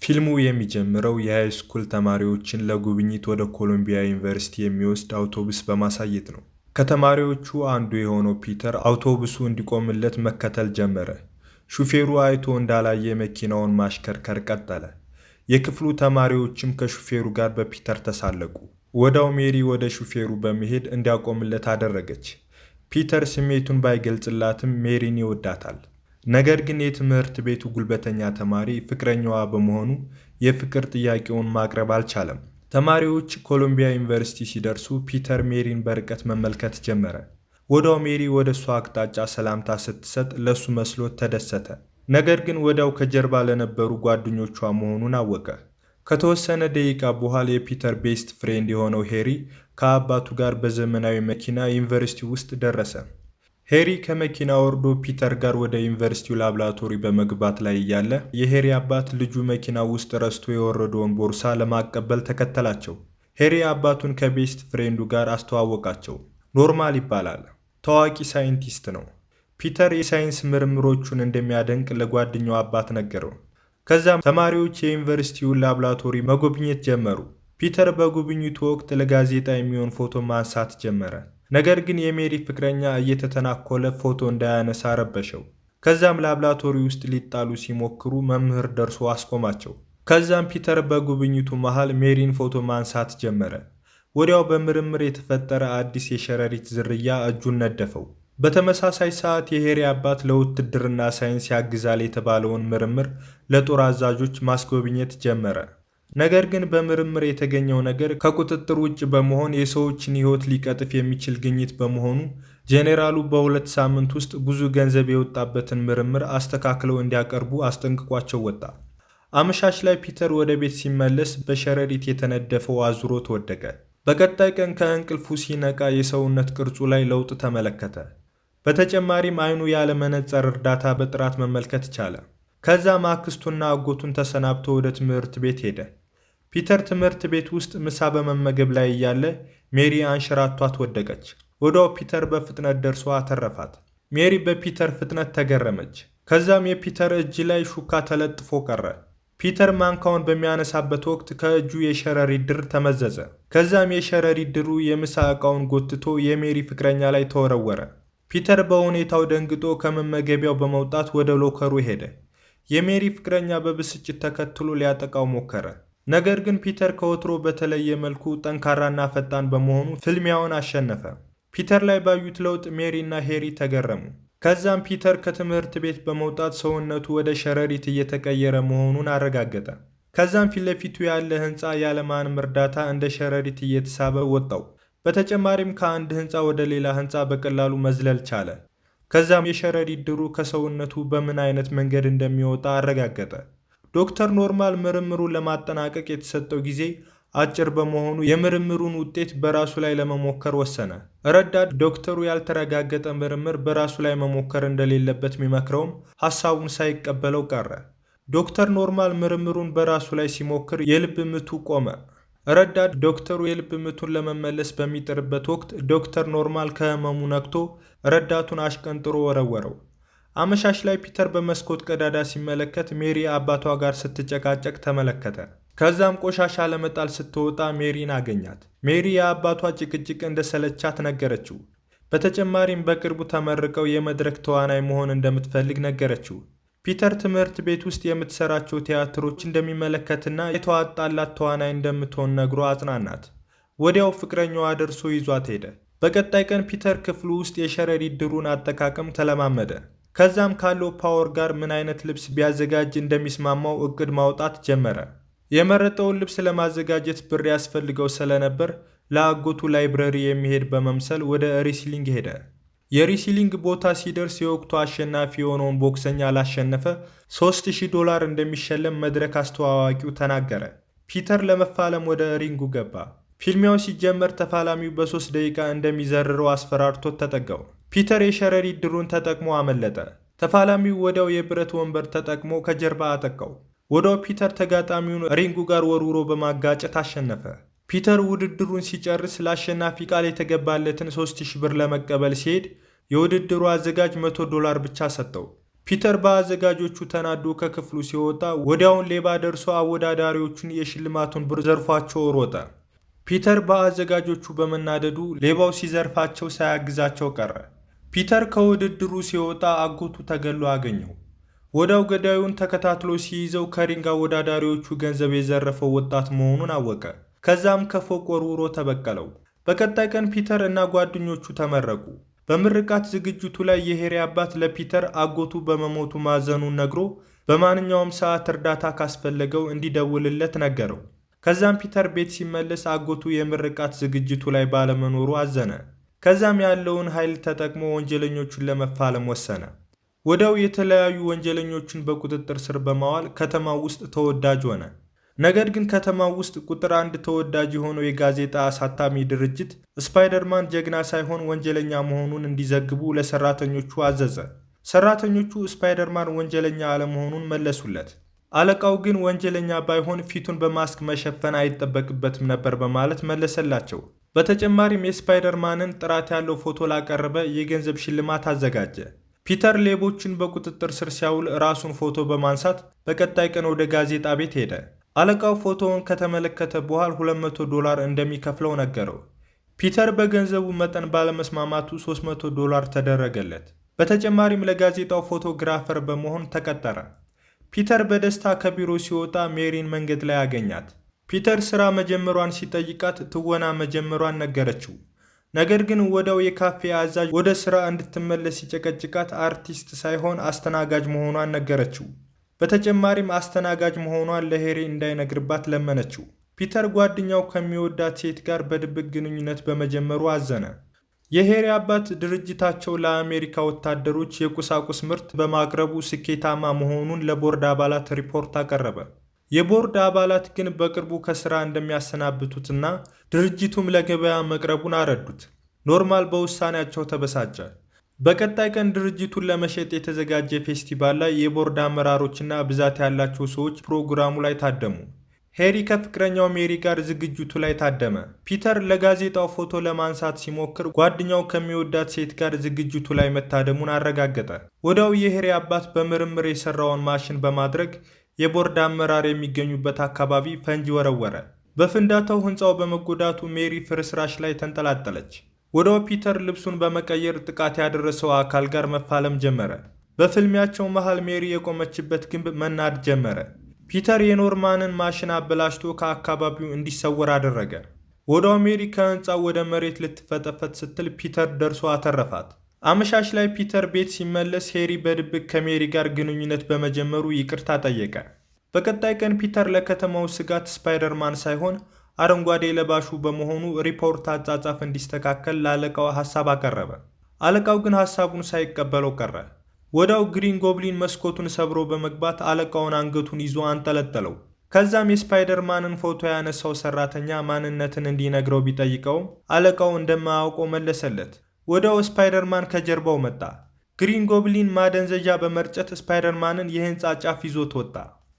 ፊልሙ የሚጀምረው የ high school ተማሪዎችን ለጉብኝት ወደ ኮሎምቢያ ዩኒቨርሲቲ የሚወስድ አውቶቡስ በማሳየት ነው። ከተማሪዎቹ አንዱ የሆነው ፒተር አውቶቡሱ እንዲቆምለት መከተል ጀመረ። ሹፌሩ አይቶ እንዳላየ መኪናውን ማሽከርከር ቀጠለ። የክፍሉ ተማሪዎችም ከሹፌሩ ጋር በፒተር ተሳለቁ። ወዲያው ሜሪ ወደ ሹፌሩ በመሄድ እንዲያቆምለት አደረገች። ፒተር ስሜቱን ባይገልጽላትም ሜሪን ይወዳታል። ነገር ግን የትምህርት ቤቱ ጉልበተኛ ተማሪ ፍቅረኛዋ በመሆኑ የፍቅር ጥያቄውን ማቅረብ አልቻለም። ተማሪዎች ኮሎምቢያ ዩኒቨርሲቲ ሲደርሱ ፒተር ሜሪን በርቀት መመልከት ጀመረ። ወዲያው ሜሪ ወደ እሱ አቅጣጫ ሰላምታ ስትሰጥ ለሱ መስሎት ተደሰተ። ነገር ግን ወዲያው ከጀርባ ለነበሩ ጓደኞቿ መሆኑን አወቀ። ከተወሰነ ደቂቃ በኋላ የፒተር best friend የሆነው ሄሪ ከአባቱ ጋር በዘመናዊ መኪና ዩኒቨርሲቲ ውስጥ ደረሰ። ሄሪ ከመኪና ወርዶ ፒተር ጋር ወደ ዩኒቨርሲቲው ላብራቶሪ በመግባት ላይ እያለ የሄሪ አባት ልጁ መኪና ውስጥ ረስቶ የወረደውን ቦርሳ ለማቀበል ተከተላቸው። ሄሪ አባቱን ከ best friend ኡ ጋር አስተዋወቃቸው። ኖርማን ይባላል። ታዋቂ ሳይንቲስት ነው። ፒተር የሳይንስ ምርምሮቹን እንደሚያደንቅ ለጓደኛው አባት ነገረው። ከዛም ተማሪዎች የዩኒቨርሲቲውን ላብራቶሪ መጎብኘት ጀመሩ። ፒተር በጉብኝቱ ወቅት ለጋዜጣ የሚሆን ፎቶ ማንሳት ጀመረ። ነገር ግን የሜሪ ፍቅረኛ እየተተናኮለ ፎቶ እንዳያነሳ ረበሸው። ከዛም ላብራቶሪ ውስጥ ሊጣሉ ሲሞክሩ መምህር ደርሶ አስቆማቸው። ከዛም ፒተር በጉብኝቱ መሃል ሜሪን ፎቶ ማንሳት ጀመረ። ወዲያው በምርምር የተፈጠረ አዲስ የሸረሪት ዝርያ እጁን ነደፈው። በተመሳሳይ ሰዓት የሄሪ አባት ለውትድርና ሳይንስ ያግዛል የተባለውን ምርምር ለጦር አዛዦች ማስጎብኘት ጀመረ። ነገር ግን በምርምር የተገኘው ነገር ከቁጥጥር ውጭ በመሆን የሰዎችን ሕይወት ሊቀጥፍ የሚችል ግኝት በመሆኑ ጄኔራሉ በ2 ሳምንት ውስጥ ብዙ ገንዘብ የወጣበትን ምርምር አስተካክለው እንዲያቀርቡ አስጠንቅቋቸው ወጣ። አመሻሽ ላይ ፒተር ወደ ቤት ሲመለስ በሸረሪት የተነደፈው አዙሮት ወደቀ። በቀጣይ ቀን ከእንቅልፉ ሲነቃ የሰውነት ቅርጹ ላይ ለውጥ ተመለከተ። በተጨማሪም አይኑ ያለ መነጽር እርዳታ በጥራት መመልከት ቻለ። ከዛም አክስቱና አጎቱን ተሰናብቶ ወደ ትምህርት ቤት ሄደ። ፒተር ትምህርት ቤት ውስጥ ምሳ በመመገብ ላይ እያለ ሜሪ አንሸራቷት ወደቀች። ወዲያው ፒተር በፍጥነት ደርሶ አተረፋት። ሜሪ በፒተር ፍጥነት ተገረመች። ከዛም የፒተር እጅ ላይ ሹካ ተለጥፎ ቀረ። ፒተር ማንካውን በሚያነሳበት ወቅት ከእጁ የሸረሪት ድር ተመዘዘ። ከዛም የሸረሪት ድሩ የምሳ ዕቃውን ጎትቶ የሜሪ ፍቅረኛ ላይ ተወረወረ። ፒተር በሁኔታው ደንግጦ ከመመገቢያው በመውጣት ወደ locker ኡ ሄደ። የሜሪ ፍቅረኛ በብስጭት ተከትሎ ሊያጠቃው ሞከረ። ነገር ግን ፒተር ከወትሮ በተለየ መልኩ ጠንካራና ፈጣን በመሆኑ ፍልሚያውን አሸነፈ። ፒተር ላይ ባዩት ለውጥ ሜሪ እና ሄሪ ተገረሙ። ከዛም ፒተር ከትምህርት ቤት በመውጣት ሰውነቱ ወደ ሸረሪት እየተቀየረ መሆኑን አረጋገጠ። ከዛም ፊት ለፊቱ ያለ ህንፃ ያለማንም እርዳታ እንደ ሸረሪት እየተሳበ ወጣው። በተጨማሪም ከአንድ ህንፃ ወደ ሌላ ህንፃ በቀላሉ መዝለል ቻለ። ከዛም የሸረሪት ድሩ ከሰውነቱ በምን አይነት መንገድ እንደሚወጣ አረጋገጠ። ዶክተር ኖርማን ምርምሩን ለማጠናቀቅ የተሰጠው ጊዜ አጭር በመሆኑ የምርምሩን ውጤት በራሱ ላይ ለመሞከር ወሰነ። ረዳት ዶክተሩ ያልተረጋገጠ ምርምር በራሱ ላይ መሞከር እንደሌለበት ቢመክረውም ሀሳቡን ሳይቀበለው ቀረ። ዶክተር ኖርማን ምርምሩን በራሱ ላይ ሲሞክር የልብ ምቱ ቆመ። ረዳት ዶክተሩ የልብ ምቱን ለመመለስ በሚጥርበት ወቅት ዶክተር ኖርማን ከህመሙ ነቅቶ ረዳቱን አሽቀንጥሮ ወረወረው። አመሻሽ ላይ ፒተር በመስኮት ቀዳዳ ሲመለከት ሜሪ አባቷ ጋር ስትጨቃጨቅ ተመለከተ። ከዛም ቆሻሻ ለመጣል ስትወጣ ሜሪን አገኛት። ሜሪ የአባቷ ጭቅጭቅ እንደሰለቻት ነገረችው። በተጨማሪም በቅርቡ ተመርቀው የመድረክ ተዋናይ መሆን እንደምትፈልግ ነገረችው። ፒተር ትምህርት ቤት ውስጥ የምትሰራቸው ቲያትሮች እንደሚመለከትና የተዋጣላት ተዋናይ እንደምትሆን ነግሮ አጽናናት። ወዲያው ፍቅረኛዋ ደርሶ ይዟት ሄደ። በቀጣይ ቀን ፒተር ክፍሉ ውስጥ የሸረሪት ድሩን አጠቃቀም ተለማመደ። ከዛም ካለው power ጋር ምን አይነት ልብስ ቢያዘጋጅ እንደሚስማማው እቅድ ማውጣት ጀመረ። የመረጠውን ልብስ ለማዘጋጀት ብር ያስፈልገው ስለነበር ለአጎቱ library የሚሄድ በመምሰል ወደ wrestling ሄደ። የ wrestling ቦታ ሲደርስ የወቅቱ አሸናፊ የሆነውን ቦክሰኛ ላሸነፈ 3000 ዶላር እንደሚሸለም መድረክ አስተዋዋቂው ተናገረ። ፒተር ለመፋለም ወደ ring ኡ ገባ። ፊልሚያው ሲጀመር ተፋላሚው በ3 ደቂቃ እንደሚዘርረው አስፈራርቶት ተጠጋው። ፒተር የሸረሪት ድሩን ተጠቅሞ አመለጠ። ተፋላሚው ወዲያው የብረት ወንበር ተጠቅሞ ከጀርባ አጠቃው። ወዲያው ፒተር ተጋጣሚውን ring ኡ ጋር ወርውሮ በማጋጨት አሸነፈ። ፒተር ውድድሩን ሲጨርስ ለአሸናፊ ቃል የተገባለትን 3000 ብር ለመቀበል ሲሄድ የውድድሩ አዘጋጅ 100 ዶላር ብቻ ሰጠው። ፒተር በአዘጋጆቹ ተናዶ ከክፍሉ ሲወጣ ወዲያውን ሌባ ደርሶ አወዳዳሪዎቹን የሽልማቱን ብር ዘርፏቸው ሮጠ። ፒተር በአዘጋጆቹ በመናደዱ ሌባው ሲዘርፋቸው ሳያግዛቸው ቀረ። ፒተር ከውድድሩ ሲወጣ አጎቱ ተገሎ አገኘው። ወዲያው ገዳዩን ተከታትሎ ሲይዘው ከ ring አወዳዳሪዎቹ ገንዘብ የዘረፈው ወጣት መሆኑን አወቀ። ከዛም ከፎቅ ወርውሮ ተበቀለው። በቀጣይ ቀን ፒተር እና ጓደኞቹ ተመረቁ። በምርቃት ዝግጅቱ ላይ የሄሪ አባት ለፒተር አጎቱ በመሞቱ ማዘኑን ነግሮ በማንኛውም ሰዓት እርዳታ ካስፈለገው እንዲደውልለት ነገረው። ከዛም ፒተር ቤት ሲመለስ አጎቱ የምርቃት ዝግጅቱ ላይ ባለመኖሩ አዘነ። ከዛም ያለውን ኃይል ተጠቅሞ ወንጀለኞቹን ለመፋለም ወሰነ። ወዲያው የተለያዩ ወንጀለኞችን በቁጥጥር ስር በማዋል ከተማው ውስጥ ተወዳጅ ሆነ። ነገር ግን ከተማው ውስጥ ቁጥር አንድ ተወዳጅ የሆነው የጋዜጣ አሳታሚ ድርጅት ስፓይደርማን ጀግና ሳይሆን ወንጀለኛ መሆኑን እንዲዘግቡ ለሰራተኞቹ አዘዘ። ሰራተኞቹ ስፓይደርማን ወንጀለኛ አለመሆኑን መለሱለት። አለቃው ግን ወንጀለኛ ባይሆን ፊቱን በማስክ መሸፈን አይጠበቅበትም ነበር በማለት መለሰላቸው። በተጨማሪም የስፓይደርማንን ጥራት ያለው ፎቶ ላቀረበ የገንዘብ ሽልማት አዘጋጀ። ፒተር ሌቦችን በቁጥጥር ስር ሲያውል ራሱን ፎቶ በማንሳት በቀጣይ ቀን ወደ ጋዜጣ ቤት ሄደ። አለቃው ፎቶውን ከተመለከተ በኋላ $200 እንደሚከፍለው ነገረው። ፒተር በገንዘቡ መጠን ባለመስማማቱ $300 ተደረገለት። በተጨማሪም ለጋዜጣው photographer በመሆን ተቀጠረ። ፒተር በደስታ ከቢሮ ሲወጣ ሜሪን መንገድ ላይ አገኛት። ፒተር ስራ መጀመሯን ሲጠይቃት ትወና መጀመሯን ነገረችው። ነገር ግን ወዲያው የካፌ አዛዥ ወደ ስራ እንድትመለስ ሲጨቀጭቃት አርቲስት ሳይሆን አስተናጋጅ መሆኗን ነገረችው። በተጨማሪም አስተናጋጅ መሆኗን ለሄሪ እንዳይነግርባት ለመነችው። ፒተር ጓደኛው ከሚወዳት ሴት ጋር በድብቅ ግንኙነት በመጀመሩ አዘነ። የሄሪ አባት ድርጅታቸው ለአሜሪካ ወታደሮች የቁሳቁስ ምርት በማቅረቡ ስኬታማ መሆኑን ለቦርድ አባላት ሪፖርት አቀረበ። የቦርድ አባላት ግን በቅርቡ ከስራ እንደሚያሰናብቱትና ድርጅቱም ለገበያ መቅረቡን አረዱት። ኖርማን በውሳኔያቸው ተበሳጨ። በቀጣይ ቀን ድርጅቱን ለመሸጥ የተዘጋጀ ፌስቲቫል ላይ የቦርድ አመራሮችና ብዛት ያላቸው ሰዎች ፕሮግራሙ ላይ ታደሙ። ሄሪ ከፍቅረኛው ሜሪ ጋር ዝግጅቱ ላይ ታደመ። ፒተር ለጋዜጣው ፎቶ ለማንሳት ሲሞክር ጓደኛው ከሚወዳት ሴት ጋር ዝግጅቱ ላይ መታደሙን አረጋገጠ። ወዲያው የሄሪ አባት በምርምር የሰራውን ማሽን በማድረግ የቦርድ አመራር የሚገኙበት አካባቢ ፈንጂ ወረወረ። በፍንዳታው ሕንፃው በመጎዳቱ ሜሪ ፍርስራሽ ላይ ተንጠላጠለች። ወዲያው ፒተር ልብሱን በመቀየር ጥቃት ያደረሰው አካል ጋር መፋለም ጀመረ። በፍልሚያቸው መሃል ሜሪ የቆመችበት ግንብ መናድ ጀመረ። ፒተር የኖርማንን ማሽን አበላሽቶ ከአካባቢው እንዲሰወር አደረገ። ወዲያው ሜሪ ከህንፃው ወደ መሬት ልትፈጠፈጥ ስትል ፒተር ደርሶ አተረፋት። አመሻሽ ላይ ፒተር ቤት ሲመለስ ሄሪ በድብቅ ከሜሪ ጋር ግንኙነት በመጀመሩ ይቅርታ ጠየቀ። በቀጣይ ቀን ፒተር ለከተማው ስጋት ስፓይደርማን ሳይሆን አረንጓዴ ለባሹ በመሆኑ ሪፖርት አጻጻፍ እንዲስተካከል ለአለቃው ሀሳብ አቀረበ። አለቃው ግን ሀሳቡን ሳይቀበለው ቀረ። ወዲያው ግሪን ጎብሊን መስኮቱን ሰብሮ በመግባት አለቃውን አንገቱን ይዞ አንጠለጠለው። ከዛም የስፓይደርማንን ፎቶ ያነሳው ሰራተኛ ማንነትን እንዲነግረው ቢጠይቀውም አለቃው እንደማያውቀው መለሰለት። ወዲያው ስፓይደርማን ከጀርባው መጣ። ግሪን ጎብሊን ማደንዘዣ በመርጨት ስፓይደርማንን የህንፃ ጫፍ ይዞት ወጣ።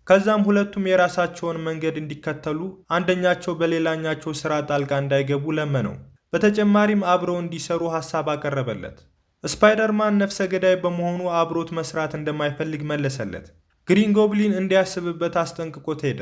ከዛም ሁለቱም የራሳቸውን መንገድ እንዲከተሉ አንደኛቸው በሌላኛቸው ስራ ጣልቃ እንዳይገቡ ለመነው። በተጨማሪም አብረው እንዲሰሩ ሀሳብ አቀረበለት። ስፓይደርማን ነፍሰ ገዳይ በመሆኑ አብሮት መስራት እንደማይፈልግ መለሰለት። ግሪን ጎብሊን እንዲያስብበት አስጠንቅቆት ሄደ።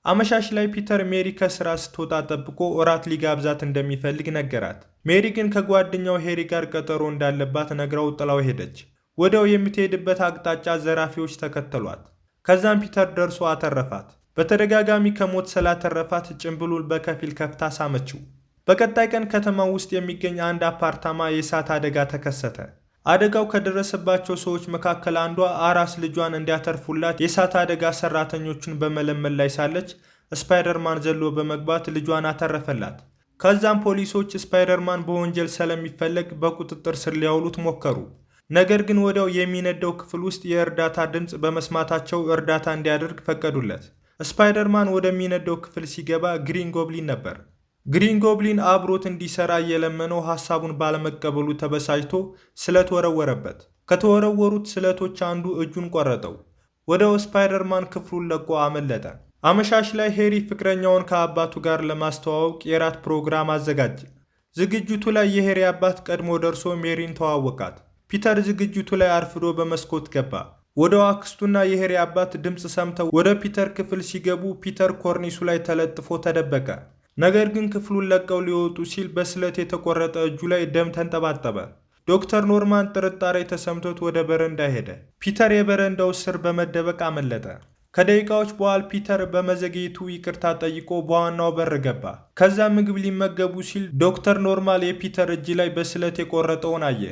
አመሻሽ ላይ ፒተር ሜሪ ከስራ ስትወጣ ጠብቆ እራት ሊጋብዛት እንደሚፈልግ ነገራት። ሜሪ ግን ከጓደኛው ሄሪ ጋር ቀጠሮ እንዳለባት ነግራው ጥላው ሄደች። ወዲያው የምትሄድበት አቅጣጫ ዘራፊዎች ተከተሏት። ከዛም ፒተር ደርሶ አተረፋት። በተደጋጋሚ ከሞት ስላተረፋት ጭንብሉን በከፊል ከፍታ ሳመችው። በቀጣይ ቀን ከተማ ውስጥ የሚገኝ አንድ አፓርታማ የእሳት አደጋ ተከሰተ። አደጋው ከደረሰባቸው ሰዎች መካከል አንዷ አራስ ልጇን እንዲያተርፉላት የእሳት አደጋ ሰራተኞቹን በመለመን ላይ ሳለች ስፓይደርማን ዘሎ በመግባት ልጇን አተረፈላት። ከዛም ፖሊሶች ስፓይደርማን በወንጀል ስለሚፈለግ በቁጥጥር ስር ሊያውሉት ሞከሩ። ነገር ግን ወዲያው የሚነደው ክፍል ውስጥ የእርዳታ ድምፅ በመስማታቸው እርዳታ እንዲያደርግ ፈቀዱለት። ስፓይደርማን ወደሚነደው ክፍል ሲገባ ግሪን ጎብሊን ነበር። ግሪን ጎብሊን አብሮት እንዲሰራ እየለመነው ሐሳቡን ባለመቀበሉ ተበሳጭቶ ስለት ወረወረበት። ከተወረወሩት ስለቶች አንዱ እጁን ቆረጠው። ወዲያው ስፓይደርማን ክፍሉን ለቆ አመለጠ። አመሻሽ ላይ ሄሪ ፍቅረኛውን ከአባቱ ጋር ለማስተዋወቅ የራት ፕሮግራም አዘጋጀ። ዝግጅቱ ላይ የሄሪ አባት ቀድሞ ደርሶ ሜሪን ተዋወቃት። ፒተር ዝግጅቱ ላይ አርፍዶ በመስኮት ገባ። ወዲያው አክስቱና የሄሪ አባት ድምፅ ሰምተው ወደ ፒተር ክፍል ሲገቡ ፒተር ኮርኒሱ ላይ ተለጥፎ ተደበቀ። ነገር ግን ክፍሉን ለቀው ሊወጡ ሲል በስለት የተቆረጠ እጁ ላይ ደም ተንጠባጠበ። ዶክተር ኖርማን ጥርጣሬ ተሰምቶት ወደ በረንዳ ሄደ። ፒተር የበረንዳው ስር በመደበቅ አመለጠ። ከደቂቃዎች በኋላ ፒተር በመዘግየቱ ይቅርታ ጠይቆ በዋናው በር ገባ። ከዛ ምግብ ሊመገቡ ሲል ዶክተር ኖርማን የፒተር እጅ ላይ በስለት የቆረጠውን አየ።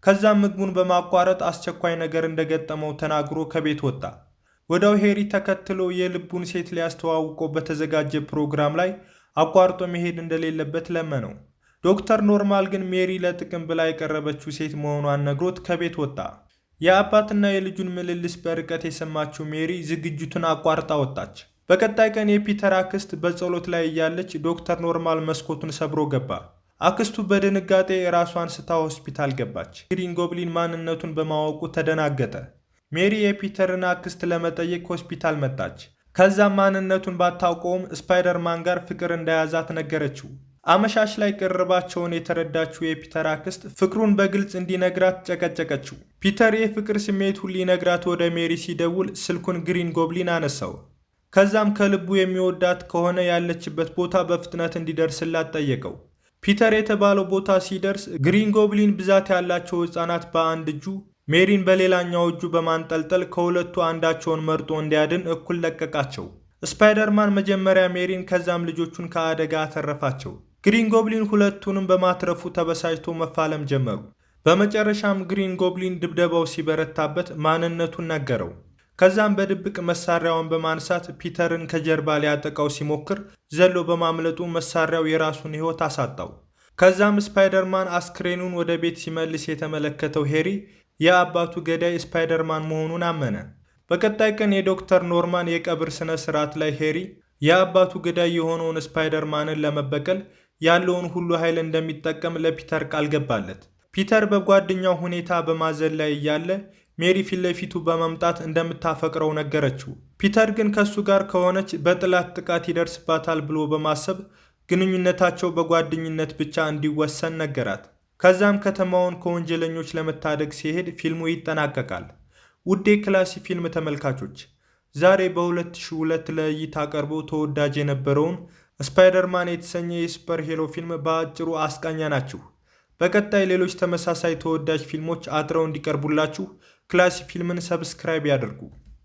ከዛም ምግቡን በማቋረጥ አስቸኳይ ነገር እንደገጠመው ተናግሮ ከቤት ወጣ። ወዲያው ሄሪ ተከትሎ የልቡን ሴት ሊያስተዋውቀው በተዘጋጀ ፕሮግራም ላይ አቋርጦ መሄድ እንደሌለበት ለመነው። ዶክተር ኖርማን ግን ሜሪ ለጥቅም ብላ የቀረበችው ሴት መሆኗን ነግሮት ከቤት ወጣ። የአባትና የልጁን ምልልስ በርቀት የሰማችው ሜሪ ዝግጅቱን አቋርጣ ወጣች። በቀጣይ ቀን የፒተር አክስት በጸሎት ላይ እያለች ዶክተር ኖርማን መስኮቱን ሰብሮ ገባ። አክስቱ በድንጋጤ ራሷን ስታ ሆስፒታል ገባች። ግሪን ጎብሊን ማንነቱን በማወቁ ተደናገጠ። ሜሪ የፒተርን አክስት ለመጠየቅ ሆስፒታል መጣች። ከዛም ማንነቱን ባታውቀውም ስፓይደርማን ጋር ፍቅር እንደያዛት ነገረችው። አመሻሽ ላይ ቅርርባቸውን የተረዳችው የፒተር አክስት ፍቅሩን በግልጽ እንዲነግራት ጨቀጨቀችው። ፒተር የፍቅር ስሜቱን ሊነግራት ወደ ሜሪ ሲደውል ስልኩን ግሪን ጎብሊን አነሳው። ከዛም ከልቡ የሚወዳት ከሆነ ያለችበት ቦታ በፍጥነት እንዲደርስላት ጠየቀው። ፒተር የተባለው ቦታ ሲደርስ ግሪን ጎብሊን ብዛት ያላቸው ሕፃናት በአንድ እጁ፣ ሜሪን በሌላኛው እጁ በማንጠልጠል ከሁለቱ አንዳቸውን መርጦ እንዲያድን እኩል ለቀቃቸው። ስፓይደርማን መጀመሪያ ሜሪን ከዛም ልጆቹን ከአደጋ አተረፋቸው። ግሪን ጎብሊን ሁለቱንም በማትረፉ ተበሳጭቶ መፋለም ጀመሩ። በመጨረሻም ግሪን ጎብሊን ድብደባው ሲበረታበት ማንነቱን ነገረው። ከዛም በድብቅ መሳሪያውን በማንሳት ፒተርን ከጀርባ ሊያጠቃው ሲሞክር ዘሎ በማምለጡ መሳሪያው የራሱን ሕይወት አሳጣው። ከዛም ስፓይደርማን አስክሬኑን ወደ ቤት ሲመልስ የተመለከተው ሄሪ የአባቱ ገዳይ ስፓይደርማን መሆኑን አመነ። በቀጣይ ቀን የዶክተር ኖርማን የቀብር ስነ ስርዓት ላይ ሄሪ የአባቱ ገዳይ የሆነውን ስፓይደርማንን ለመበቀል ያለውን ሁሉ ኃይል እንደሚጠቀም ለፒተር ቃል ገባለት። ፒተር በጓደኛው ሁኔታ በማዘን ላይ እያለ ሜሪ ፊት ለፊቱ በመምጣት እንደምታፈቅረው ነገረችው። ፒተር ግን ከእሱ ጋር ከሆነች በጠላት ጥቃት ይደርስባታል ብሎ በማሰብ ግንኙነታቸው በጓደኝነት ብቻ እንዲወሰን ነገራት። ከዛም ከተማውን ከወንጀለኞች ለመታደግ ሲሄድ ፊልሙ ይጠናቀቃል። ውድ የክላሲ ፊልም ተመልካቾች፣ ዛሬ በ2002 ለእይታ ቀርቦ ተወዳጅ የነበረውን ስፓይደርማን የተሰኘ የ super hero ፊልም በአጭሩ አስቃኘናችሁ። በቀጣይ ሌሎች ተመሳሳይ ተወዳጅ ፊልሞች አጥረው እንዲቀርቡላችሁ ክላሲ ፊልምን subscribe ያድርጉ።